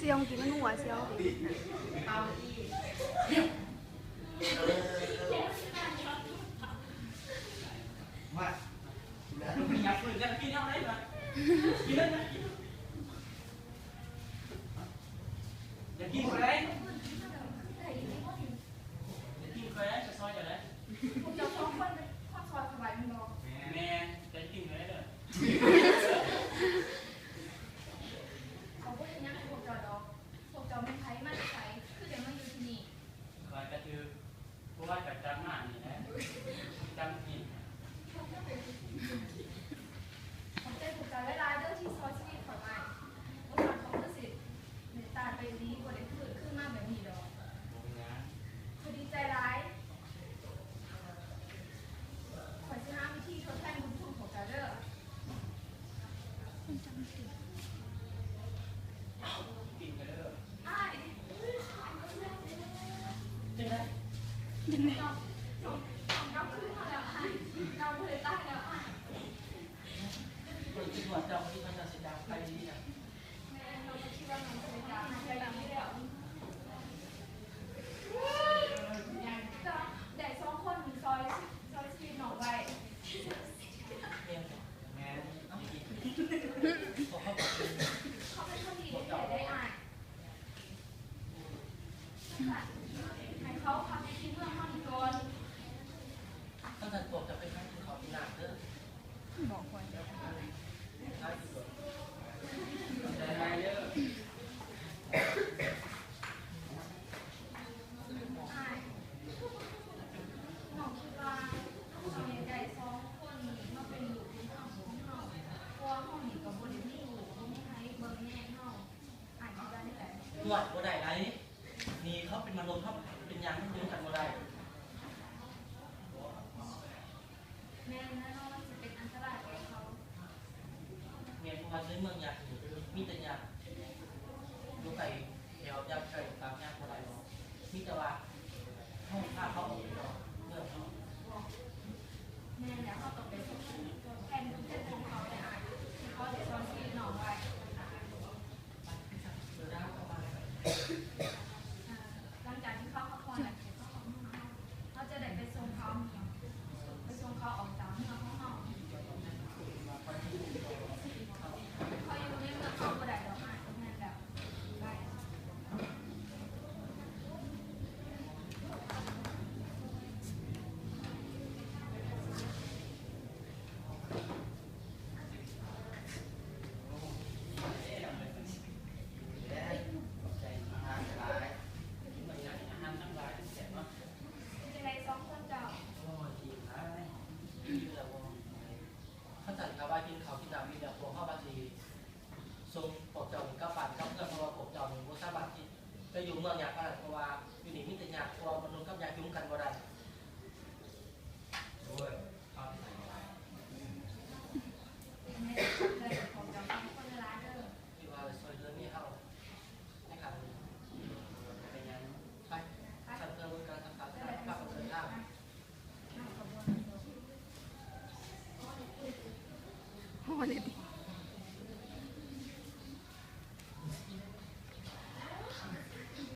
ສຽງກິນມັນຫົວສຽວ. ຢາກກິນເຂົ້າໃດ? ຢາກກິນເຂົ້າໃດ? ຢາກກິນເຂົ້າໃດ? ຈະຊອຍເຈົ້າໃດ? ພວກເຈົ້າສອງຄົນເປັນຄົນຊອຍຂ້ອຍແມ່ນບໍ່? ແມ່ນ. ແມ່ນ. ແຕ່ກິນບໍ່ໄດ້ເດີ. ຂ້ອຍບໍ່ເຮັດຫຍັງໃຫ້ພວກເຈົ້າດອກ. ພວກເຈົ້າແມ່ນໃຜ? ມາແຕ່ໃສ? ຄືໄດ້ມາຢູ່ທີ່ນີ້? ຂ້ອຍກະຖືກພວກເຂົາຈັບມານີ້ແຫຼະ. ຈັບກິນ. ຂອບໃຈພວກເຈົ້າຫຼາຍໆເດີ ທີ່ຊ່ອຍຊີວິດຂ້ອຍໄວ້. ບໍ່ຊັ້ນຂ້ອຍຄືຊິເມດຕາໄປອີ່ຫຼີ ບໍ່ໄດ້ຟື້ນຄືນມາແບບນີ້ດອກ. ບໍ່ເປັນຫຍັງ. ຂ້ອຍດີໃຈຫຼາຍ. ຂ້ອຍຊິຫາວິທີທົດແທນບຸນຄຸນຂອງເຈົ້າເດີ. ອ້າຍ ຈັ່ງໃດ? ເຈົ້າ ເຈົ້າ ເຈົ້າຄືນມາແລ້ວອ້າຍ. ເຈົ້າບໍ່ໄດ້ຕາຍແລ້ວອ້າຍ. ຂ້ອຍຄິດວ່າເຈົ້າ ເຂົາເຈົ້າຊິຈາກໄປດີນະ. ແມ່ນ ເຮົາກໍຄິດວ່ານ້ອງຈະໄດ້ຈາກໄປດີແລ້ວ. ໄດ້ສອງຄົນຊ່ອຍ ຊ່ອຍຊີວິດນ້ອງໄວ້. ແມ່ນບໍ່? ແມ່ນ. ເຂົາເປັນຄົນດີແທ້ໆເດ້ອ້າຍ. ໃຫ້ເຂົາພາໄປກິນເມືອງເຮົານີ້ກ່ອນ. ຄັນຊັ້ນພວກເຈົ້າໄປຫາກິນເຂົ້າກິນນ້ຳເດີ. ບອກໄວ້ ອ້າຍ ນ້ອງຄິດວ່າເຮົາຢາກໄດ້ສອງຄົນນີ້ມາເປັນລູກເປັນເຕົ້າຂອງເຮົາ ເພາະວ່າເຮົານີ້ກໍບໍ່ໄດ້ມີລູກ ບໍ່ມີໃຜເບິ່ງແຍງເຮົາ. ອ້າຍຄິດວ່າແນວໃດ? ໂອ້ຍ ບໍ່ໄດ້ໃດ. ນີ້ເຂົາເປັນມະນຸດ ເຮົາເປັນຫຍັງມັນຢູ່ນຳກັນບໍ່ໄດ້. ແມ່ນແລ້ວເນາະ ມັນຊິເປັນອັນຕະລາຍແກ່ເຂົາ. ແມ່ນ ເພາະວ່າໃນເມືອງຍາກນີ້ ມີແຕ່ຍາກ ຢູ່ໄກແຖວຍາກໄກຕາມຍາກບໍ່ໄດ້ດອກ. ມີແຕ່ວ່າເຮົາພາເຂົາອອກຈາກເມືອງເນາະ. ແມ່ນແລ້ວ ເຮົາຕ້ອງໄປທົດແທນບຸນຄຸນຂອງເຂົາໄດ້ອ້າຍ ທີ່ເຂົາໄດ້ຊ່ອຍຊີວິດນ້ອງໄວ້. ຫຼັງຈາກທີ່ເຂົາພັກຜ່ອນແລ້ວ ເຂົາຈະໄດ້ໄປສົ່ງເຂົາ ໄປສົ່ງເຂົາອອກຈາກເມືອງຂອງເຮົາ. ເຂົາຢູ່ໃນເມືອງເຮົາບໍ່ໄດ້ດອກອ້າຍ. ແມ່ນແລ້ວ. ເປັນຈັ່ງໃດສອງຄົນເຈົ້າ? ໂອ້ຍ ດີຫຼາຍ. ຄັນຊັ້ນ ຖ້າວ່າກິນເຂົ້າກິນນ້ຳອີ່ແລ້ວ ພວກເຮົາວ່າຊິສົ່ງພວກເຈົ້ານີ້ກັບບ້ານກັບເມືອງ ເພາະວ່າພວກເຈົ້ານີ້ບໍ່ສາມາດທີ່ຈະຢູ່ເມືອງຍາກປານນັ້ນ ເພາະວ່າຢູ່ນີ້ມີແຕ່ຍາກ ເພາະວ່າບໍ່